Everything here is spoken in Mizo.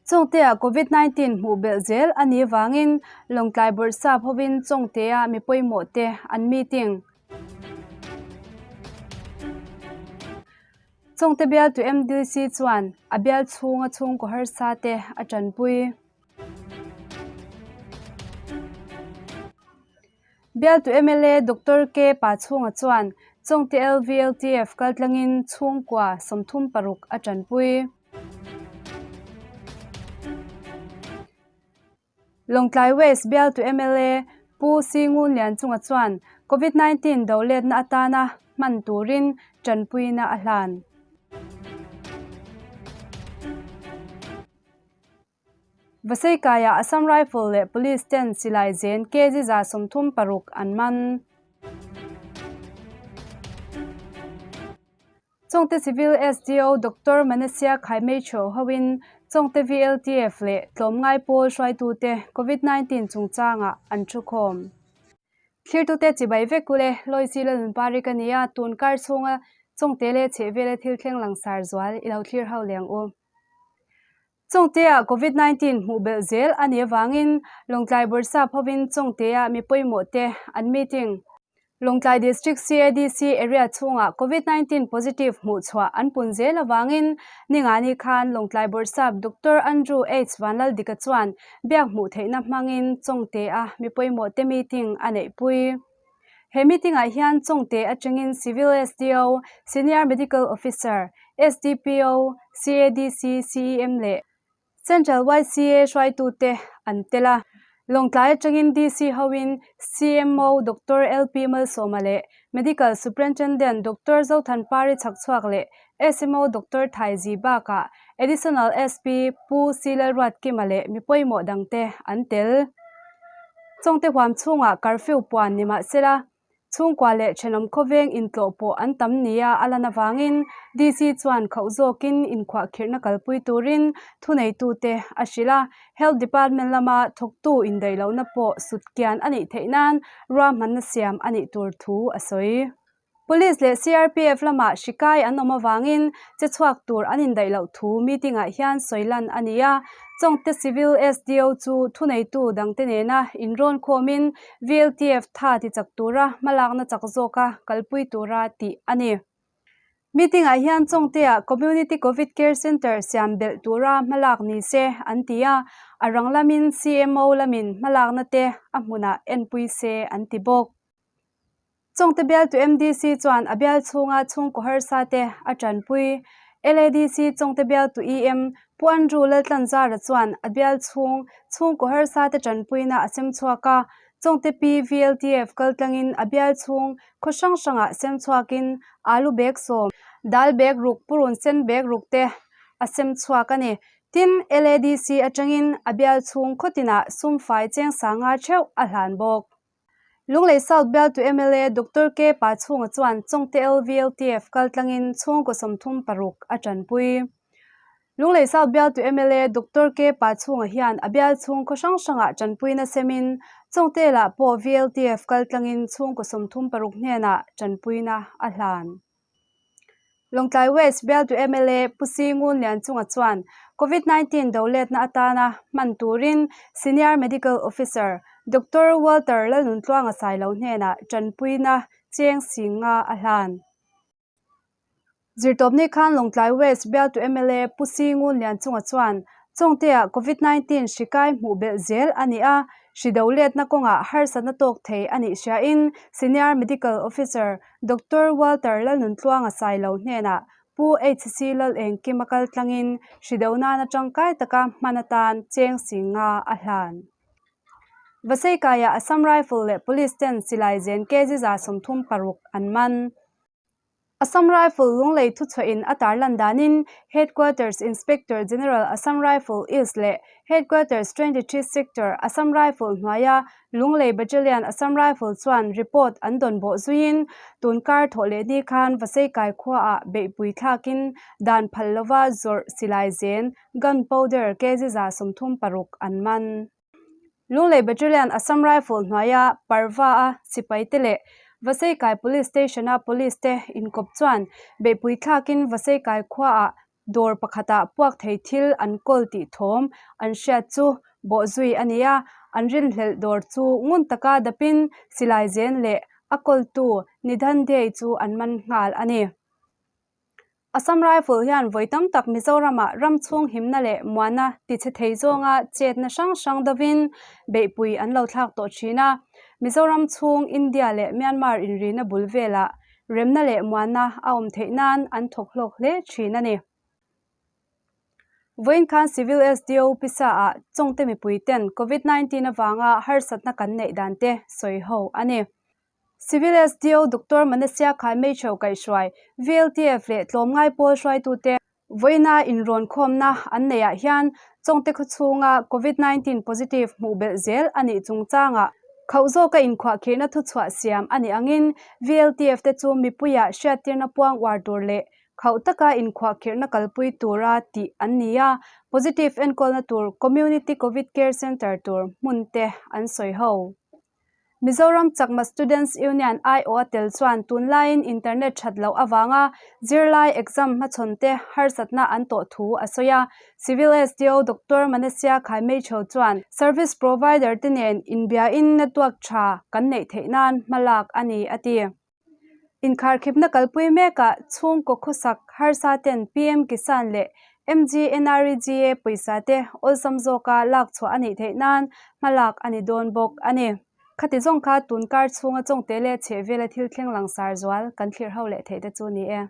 Chawngtea Covid 19 hmuh belh zel a nih vangin Lawngtlai Bawrhsap hovin Chawngtea mi pawimawh te an meeting. Chawngte bialtu MDC chuan a bial chhunga chhungkaw harsa te a tanpui. Bialtu mla Doctor K Pachhunga chuan Chawngte LVLTF kaltlangin chhungkua 36 a tanpui. Lawngtlai West bialtu mla Pu Singun Lianchunga chuan Covid 19 do letna atana hman turin tanpuina a hlan. Vaseikaiah Assam Rifle leh Police ten silai zen kg 36 an man. Chawngte Civil SDO Doctor Manasia Khaimeichho hoin Chawngte VLTF leh tlawmngai pawl hruaitute Covid 19 chungchangah an thukhawm. Thlirtute chibai vek ule, Loicy Lalnunpari ka nia, tun kar chhunga Chawngte leh chhehvela thil thleng langsar zual i lo thlir ho leng u. Chawngtea Covid 19 hmuh belh zel a nih avangin Lawngtlai Bawrhsap hovin Chawngtea mi pawimawh te an meeting. Lawngtlai District CADC area chhungah Covid 19 positive hmuh chhuah an pun zel avangin Ningani khan Lawngtlai Bawrhsap Doctor Andrew H Vanlaldika chuan biak hmuh theihna hmangin Chawngtea mi pawimawh te meeting a neihpui. He meeting-ah hian Chawngte atangin Civil SDO, Senior Medical Officer, SDPO, CADC, CEM leh Central YCA hruaitute an tel a. Lawngtlai atangin DC hoin CMO Doctor LP Malsawma leh Medical Superintendent Doctor Zothanpari chhakchhuak leh SMO Doctor Thaizi bakah Additional SP Pu C Lalruatkima leh mi pawimawh dangte an tel. Chawngte huam chhungah curfew puan ni mah sela, chhungkua leh thenawm khawveng intlawh pawh an tam nia a lan avangin DC chuan khauh zawkin inkhuahkhirhna kalpui turin thuneitute a hrilh a, Health Department lama thawktu indaih lohna pawh sutkian a nih theih nan ruahmanna siam a nih tur thu a sawi. Police leh CRPF lamah hri kai an awm avangin che chhuak tur an indaih loh thu meeting-ah hian sawi lan a ni a. Chawngte Civil SDO chu thuneitu dangte nena inrawn khawmin VLTF tha tichak tura hmalakna chak zawka kalpui tura tih a ni. Meeting-ah hian Chawngtea Community Covid Care Centre siam belh tura hmalak ni se an ti a, a rang lamin CMO lamin hmalakna te a hmunah enpui se an ti bawk. Chawngte bialtu MDC chuan a bial chhunga chhungkaw harsa te a tanpui. LADC Chawngte bialtu EM Pu Andrew Laltlanzara chuan a bial chhung chhungkaw harsa te tanpuina a sem chhuak a, Chawngte PVLTF kaltlangin a bial chhung khaw hrang hrangah sem chhuakin alu bag sawm, dal bag ruk, purun sen bag ruk te a sem chhuak a ni. Tin, LADC atangin a bial chhung khaw tinah sum fai cheng sanga theuh a hlan bawk. Lunglei South bialtu mla Doctor K Pachhunga chuan Chawngte LVLTF kaltlangin chhungkaw 36 a tanpui. Lunglei South bialtu mla Doctor K Pachhunga hian a bial chhungkaw hrang hrangah tanpuina semin Chawngte lah pawh VLTF kaltlangin chhungkaw 36 hnenah tanpuina a hlan. Lawngtlai West bialtu mla Pu Singun Lianchunga chuan Covid 19 do letna atana hman turin Senior Medical Officer Doctor Walter Lalnuntluanga Sailo hnenah tanpuina cheng singa a hlan. Zirtawpni khan Lawngtlai West bialtu mla Pu Singun Lianchunga chuan Chawngtea Covid 19 hri kai hmuh belh zel a ni a, hri do letna kawngah harsatna tawk thei a nih hriain Senior Medical Officer Doctor Walter Lalnuntluanga Sailo hnenah Pu HC Lalengkima kal tlangin hri do nana tangkai taka hman atan cheng singa a hlan. Vaseikaiah Assam Rifle leh Police ten silai zen kg 36 an man. Assam Rifle Lunglei thuchhuahin a tarlan danin Headquarters Inspector General Assam Rifle East leh Headquarters 23 Sector Assam Rifle hnuaia Lunglei Battalion Assam Rifle chuan report an dawn bawh zuiin tunkar thawh leh ni khan Vaseikai khuaah beihpui thlakin dan phal lova zawrh silai zen gun powder kg 36 an man. Lunglei Battalion Assam Rifle hnuaia Parva-a sipaite leh Vaseikai Police Station-a police te inkawp chuan beihpui thlakin Vaseikai khuaah. dawr pakhatah puak thei thil an kawl tih thawm an hriat chu bawhzui a ni a, an rinhlelh dawr chu ngun taka dapin silai zen leh a kawltu Nidhan Dey chu an man nghal a ni. Assam Rifle hian vawi tam tak Mizoramah ram chhung himna leh muanna tichhe thei zawnga chetna hrang hrang dovin beihpui an lo thlak tawh thin a. Mizoram chhung India leh Myanmar inrina bul velah remna leh muanna a awm theih nan an thawk hlawk hle thin a ni. Vawiin khan Civil SDO pisa ah Chawngte mipui ten Covid 19 avanga harsatna kan neih dan te sawi ho a ni. Civil SDO Doctor Manasia Khaimeichho kaihhruai VLTF leh tlawmngai pawl hruaitute vawiina inrawnkhawmna an neihah hian Chawngte khawchhunga Covid 19 positive hmuh belh zel a nih chungchangah khauh zawka inkhuahkhirhna thuchhuah siam a nih angin VLTF te chu mipuiah hriattirna puang uar tur leh khauh taka inkhuahkhirhna kalpui tura tih an ni a, positive enkawlna tur Community Covid Care Centre tur hmun te an sawi ho. Mizoram Chakma Students Union aiawh a tel chuan tunlaiin internet that loh avanga zirlai exam hmachhawn te harsatna an tawh thu a sawi a. Civil SDO Doctor Manasia Khaimeichho chuan service provider te nen inbiain network tha kan neih theih nan hmalak a ni a ti. Inkharkhipna kalpui mekah chhungkaw khawsak harsa ten PM Kisan leh MGNREGA pawisa te awlsam zawka lak chhuah a nih theih nan hmalak a ni dawn bawk a ni. Khati zawng kha tun kar chhunga chawngte leh chhehvela thil thleng langsar zual kan thlir ho leh theih te chu ni e.